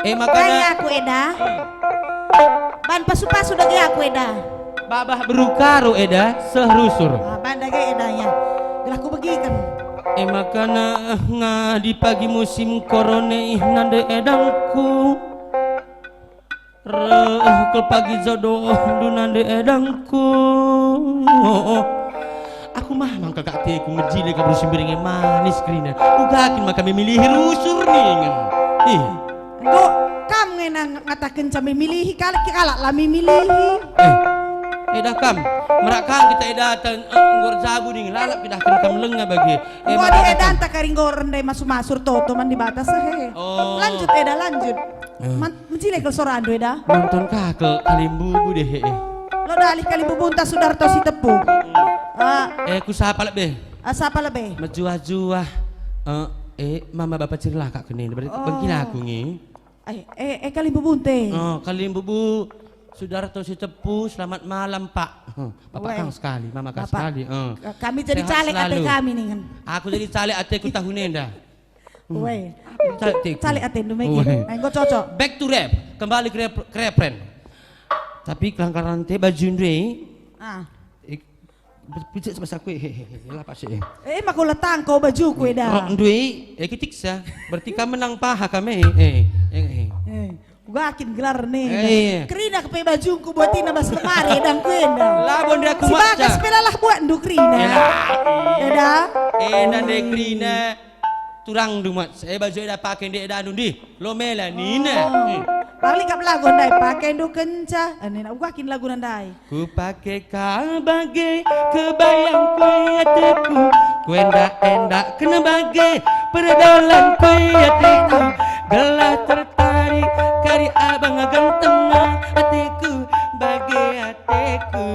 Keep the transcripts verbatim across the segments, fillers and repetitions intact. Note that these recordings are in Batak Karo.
Eh, makana aku, Eda. Hmm. Ban pasu-pasu dage aku, Eda. Babah beru karo, Eda, seh rusur. Ah, ban dage, Eda, ya. Gelah kubegiken. Eh, makana, eh, ngadi pagi musim korone, ih, nande edangku. Reh kal pagi jodohndu nande edangku. Aku mah mangka ateku mejile kabur si mbiring e manis kerina. Uga kin maka memilihi rusur ningen. Ih. Enggo kam nge na ngatakenca memilihi kalak, kalak la memilihi. Eh, eda kam, merak kam kita eda tan, eh, enggo erjabu ningen lalap kita kin kam lenga bage. Eh, enggo maka adi kam edanta kari enggo rendai masu-masu ertoto man Dibata seh. Oh. Lanjut, Eda, lanjut. Eh. Man, mejile kal sorandu, Eda. Nonton ka kal kalimbubu deh, eh. Lo dalih kalimbubunta Sudarto Sitepu. Ah. Eh, ku sapa lebe? Ah, sapa lebe? Mejuah-juah. Eh, eh, mama bapa Cirlaka kene. Berarti oh. Bengkina aku nge. Eh, eh, eh, kalimbubunte. Oh, kalimbubu Sudarto Sitepu, selamat malam, Pak. Huh, Bapak Weh. Kang sekali, Mama Kang Bapak, sekali. Eh. K-, kami jadi sehat caleg selalu. Ate kami nih, kan. Aku jadi caleg ateku tahun enda. Hmm. Weh. Caleg ateku. Caleg atendu, Megi. Weh. Enggo cocok. Back to rap. Kembali ke rap-, ke refren. Tapi kelangkaran te baju ndre. Ah. Ik-, pijak sama saku, he, he, he, he, lapas, eh. Eh, maka ulah tangko bajuku, Eda. Rok ndre, eh, kitiksa. Berarti kam menang paha kami, eh, eh, eh. Eh. Uga kin gelar nih. Eh, iya. Kerina kepe bajungku buatina bas lemari, edangku enda. Labo nde aku si bagas pe lalah buatndu kerina. Elah. Eda. Enda nde kerina. Turangndu mat, eh, baju eda pake nde edandu ndih. Lo mela nina. Oh. Eh. Paling kap lagu ndai pakendu kenca. Eh, nina uga kin lagu ndai. Kupake ka bage kebayangku i ateku, kuendak-endakken bage perdalanku i ateku, gelah tertarik kari abang gantengna ateku, bage ateku,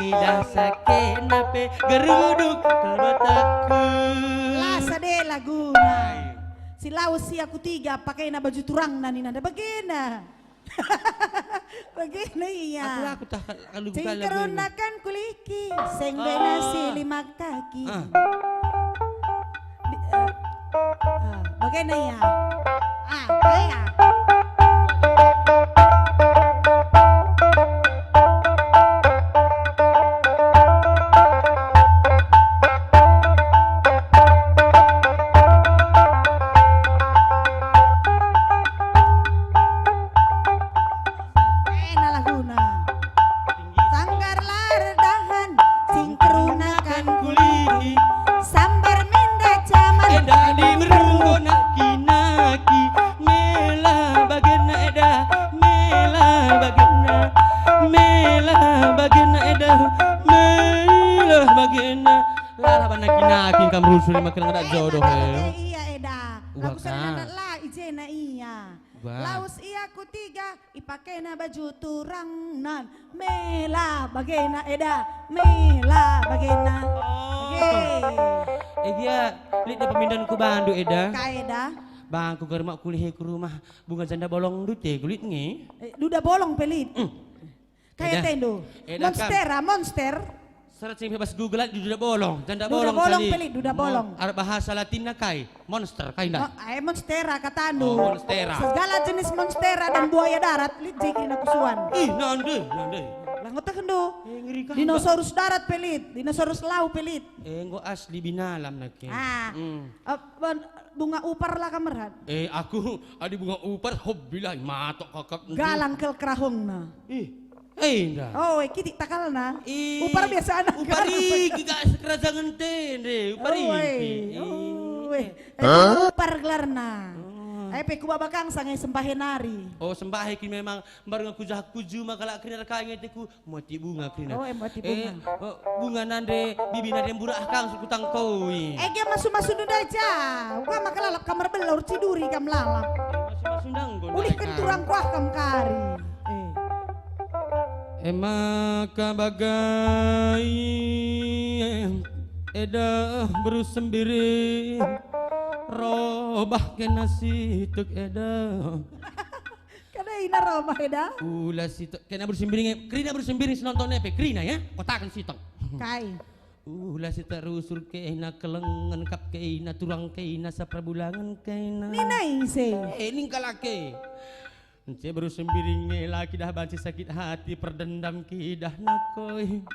ngidah sakena pe geruduk kal mataku. La sade laguna. Si Laus si aku tiga pakena baju turangna ninanda bagena. Bagena ia. Aku, aku tah kal-, kalu buka lagu ini. Cingkeruna kan kuliki, seng bena si lima kaki. Ah. Di-, eh, ah, bagena ia. Ah, ia. Ena laguna. Sanggar la erdahan, cingkeruna kan kuliki. Sambar menda caman. Enda di merunggo naki-naki, mela bagena eda, mela bagena, mela bagena eda, mela bagena. Lalah banaki-naki kam rusur maka nggak jodoh, eh. Iya, eda. Uga aku senang kan. La, i jena ia. Uga. Laus ia kutiga, ipakena baju turangnan. Mela bagena eda, mela bagena. Oh. Oke. Eh, gia, lit deh pemindahan ku bandu, eda. Ka eda. Bangku garmak kulihi ku rumah, bunga janda bolong ndute, kulit nge. Eh, duda bolong pelit. Hmm. Kayak eda. Tendo. Eda kam. Monstera, monster. Searching pe bas Google aja duda bolong, janda bolong. Duda bolong, sali. Pelit, duda bolong. Mon-, ar-, bahasa Latinna kai? Monster, kai nda? Mo-, eh, monstera katandu. Oh, monstera. Segala jenis monstera dan buaya darat, lit je kerina kusuan. Ih, nande, nande. Lah, ngotakenndu. Eh, ngeri kam, Mbak. Dinosaurus darat pelit, dinosaurus lau pelit. Eh, enggo asli binalam nake. Ah. Hmm. Eh, ban-, bunga upar lah kamerhat. Eh, aku adi bunga upar, hobbilah, matok kakak. Galang kel kerahungna. Ih. Eh, nda. Oh, eh, kitik takalna. Ih, upar biasa anak upar kan. Iki gak sekerajangen tende, upar oh, iki. Eh. Oh, eh. Ih. Eh, upar gelarna. Oh. Eh, pe ku baba kang sangai sembahe nari. Oh, sembahe ki memang mbar ngekujah kuju maka lak kerina kai ngeteku moti bunga kerina. Oh, eh, moti bunga. Eh, oh, bunga nande bibi nande mburah kang sukutang koi. Eh, gia masu-masu nunda ja. Uga maka lalap kamar belor ciduri kam lalap. Eh, masu-masu ndang guna ulih kang. Kenturang kuah kam kari. Eh. Emaka bagai eda beru sembiri robah kena situk eda. Kada ina robah eda. Ula situk kena beru sembiri nge, kerina beru sembiri si nonton pe kerina ya, kotakan situk. Kai. Ula si terusur kena, kelengen kap kena, turang kena, saperbulangen kena. Nina ise. Eh, ningkala ke. Ence beru Sembiring e la kidah banci sakit hati, perdendam kidah nakoi.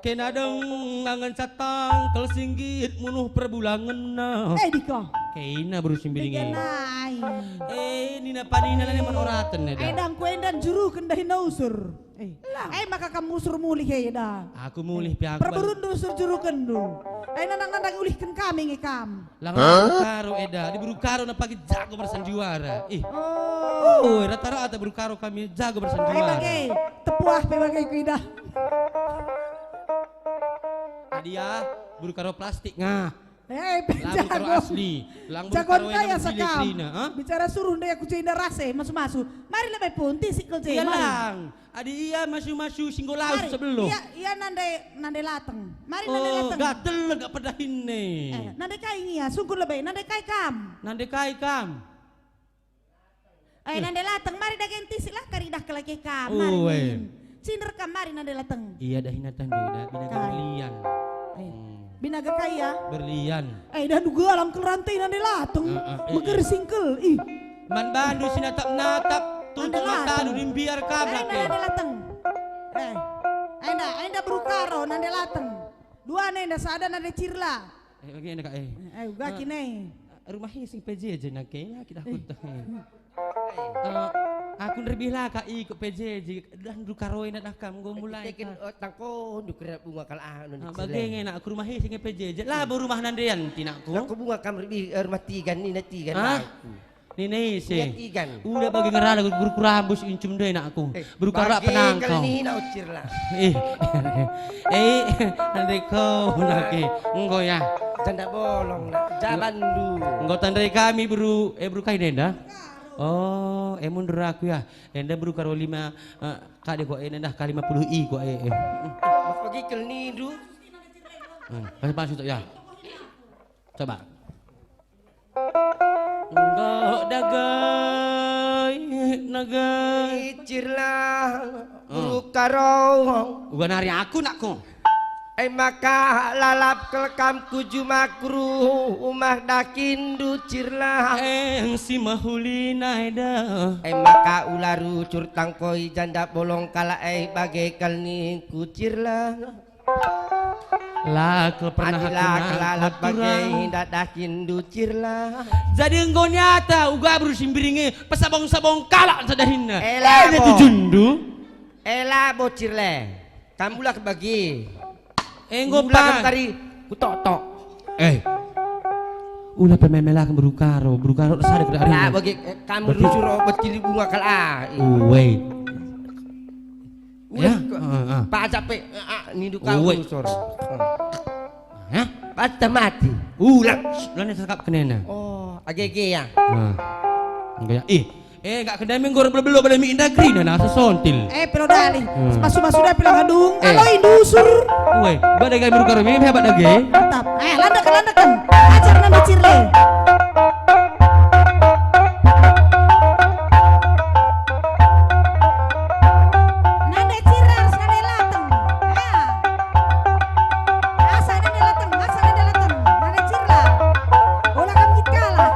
Kena deng ngangen catang, kel singgit munuh perbulangenna. Eh, dika. Kena beru Sembiring e. Kena ai. Eh, nina panina lani man oraten eda. Ai dang kuendan juruken dahin usur. Eh, eh, maka kam usur mulih eda. Aku mulih pe aku. Perberun usur jurukenndu. Eh, nandang-nandang ulihken kami nge kam. Lang beru Karo eda, di beru Karo na pagi jago bersandiwara. Ih. Oh. Oh, rata-rata beru Karo kami jago bersandiwara. Ai bage, tepuah pe bage ku eda. Adi ya, beru Karo plastik ngah. Eh, lang beru Karo jago. Asli. Lang beru Karo ena kaya mepilih sakam. Kerina, ha? Bicara suruh ndai aku jenda rase, masu-masu. Mari lebe pun, tisik kal je, iya mari. Lang. Adi ia masu-masu si enggo lawes sebelum. Ia, ia nande, nande lateng. Mari nande lateng. Oh, gatel gak pedahin ne. Eh, nande kai ngia, sungkun lebe, nande kai kam? Nande kai kam? Eh, nande lateng, mari dage entis lah karidah kelake kam, mari. Uwe. Ciner kam, mari nande lateng. Iya dah inatan doi, dah binaga berlian. Eh, hmm. Binaga kai ya? Berlian. Eh, dah duga lang kerantai nande lateng. Eh, eh, eh, meger eh. Singkel, ih. Man bandu si natap-natap, tutup matalu nimbiar kam. Enda, enda lateng. Eh, enda, enda beru Karo, nande lateng. Dua nenda, sada nande Cirla. Eh, bagi enda, Kak, eh. Eh, uga kine. Eh, rumah ising P J J nake, lah kita kutah. Eh, aku nderbih lah, Kak, ikut P J J. Dah ndu Karo ena dah kam, enggo mulai. Teken, Kak. Eh, tangko ndu kira bunga kal anu. Ah, bagi ngena, aku rumah ising P J J. Lah, bu rumah nandean, tinakku. Aku bunga kam nderbih, eh, rumah tigan ni, na tigan. Hah? Aku. Nina ise. Iya, tigan. Udah bagi ngerana guru kurambus incum deh nakku. Eh, beru Karo bagi penangkau. Kal nina ucir lah. Eh. Eh, nanti kau lagi. Enggo ya. Janda bolong nak. Jaban du. Enggo tandai kami beru, eh, beru kai nenda? Oh, eh, mundur aku ya. Enda beru Karo lima, eh, kade kok, eh, nenda kali lima puluh i kok, eh, eh. Mas bagi kal nindu. Hmm, pas, pas itu ya. Coba. Enggo dagai, nagai. Icirlah, hmm. Beru Karo. Uga nari aku, nakku. Ai maka lalap kal kam ku juma ku rumah dakinndu, Cirlah. Eh, si mehuli nai dah. Ai maka ula rucur tangkoi janda bolong kalak ai bage kal ningku, Cirlah. La kal pernah. Adi la aku kal lalap bage aturan. Indah dakinndu, Cirlah. Jadi enggo nyata uga beru Sembiring e, pesabong-sabong kalak sadahinna. Ela, eh, bo. Tujundu. Ela, bo, Cirle. Kam ula kebagi. Enggo ula pa. Kam kari kutok-tok. Eh. Ula pememelaken beru Karo, beru Karo sada kena. La, arina. Bagi, eh, kam berarti rusur obat kiri bunga kal, ah. Uwe. Udah, ya, kok. Heeh, heeh. Pacak pe, ah, ah, nindu kau. Uwe. Rusur. Hah? Patah mati. Ulang. Ulang ni tetap kenena. Oh, age-age ya. Nah. Enggak ya. Ih, eh, enggak kena minggu belo-belo pada mi indah green na sesontil. Eh, pelo dali. Hmm. Masu-masu dah bilang adung. Eh. Kalau indusur. Uwe, badai kami beru Karo mi hebat lagi. Mantap. Eh, landakan, landakan. Ajar nami Cirle. Nande Cirle ras nande lateng. Ah. Asa nande lateng, asa nande lateng. Nande Cirle. Ola kam ngit kalah.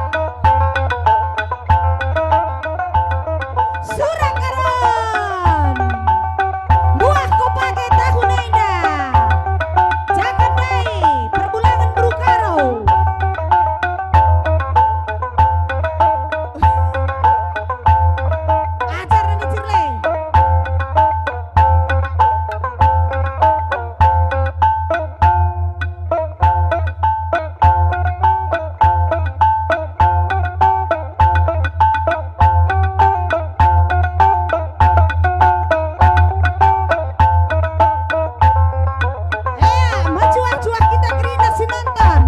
Sura Karon. Buah ko page tahun enda. Jakan ndai, perbulangen beru Karo. Ajar nande Cirle. Eh, mecuah-cuah kita kerina si nonton.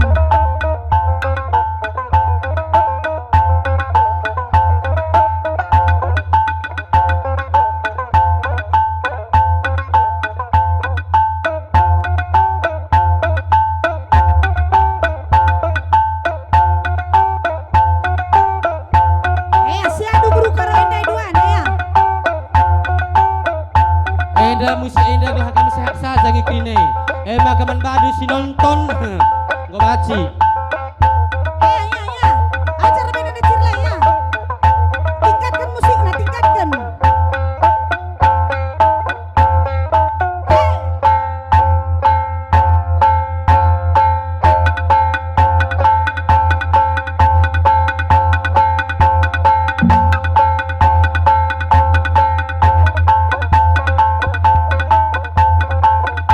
Eh, si adu beru Karo enda dua, ya. Enda musik enda gelah kami sehat saja ngikutini. E maka man bandu si nonton, enggo banci. Ya, ya, ya. Ajar main Nande Cirla, ya. Tingkatken musikna, tingkatken. Hei.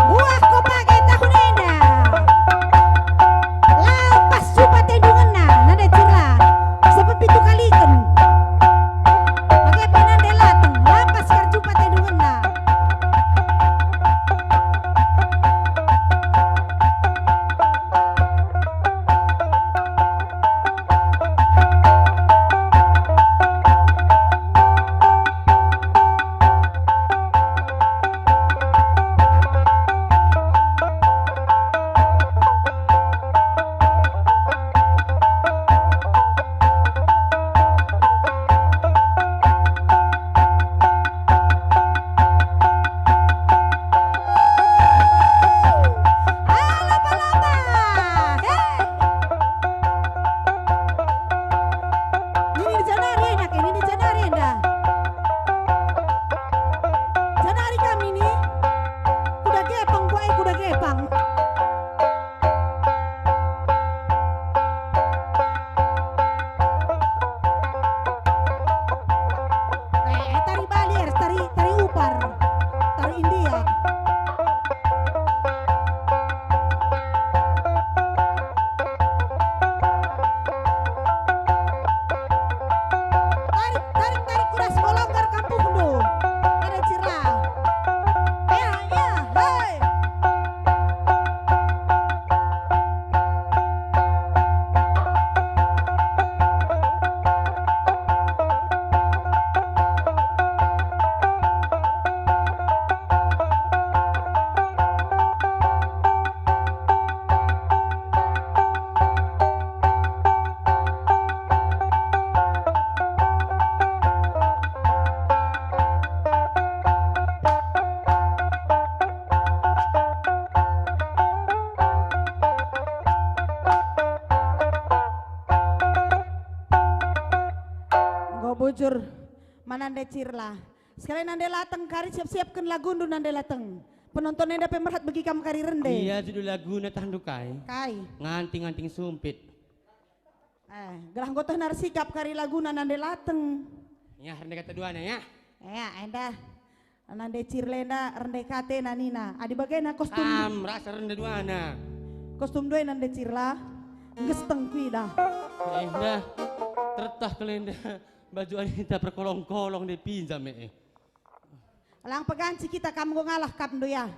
Buah ko page tahun enda. La pas jumpa tendungenna, Nande Cirla. Sepepitu kaliken. Bage pe Nande Lateng, la pas kal jumpa tendungenna. Alo, Palembang. Hei. Nini janari enak, nini janari enda. Janari kami ni. Kuda gepeng, kuai kuda gepeng. Eh, tari Bali, eh, tari, tari Upar, tari India. Tarik, tarik, tarik, kuras, enggo longgar kampuhndu. Ada Cirla. Ya, ya, hei. Enggo bujur man Nande Cirla. Sekali Nande Lateng kari, siap-siapken lagundu Nande Lateng. Penonton enda pe merhat begi kam kari rende. Ia judul laguna tahndu kai? Kai? Nganting-nganting sumpit. Eh, gelah enggo teh ersikap kari laguna Nande Lateng. Ya, rende kata duana, ya. Ya, enda Nande Cirla enda rende katena nina. Adi bagena kostum. Am, rasa rende duana. Kostum dua Nande Cirla. Ngesteng kuidah. Eh, dah. Tertah kal enda. Baju Anita perkolong-kolong de pinjam, eh. Lang peganci kita kam enggo ngalah kap ndo ya.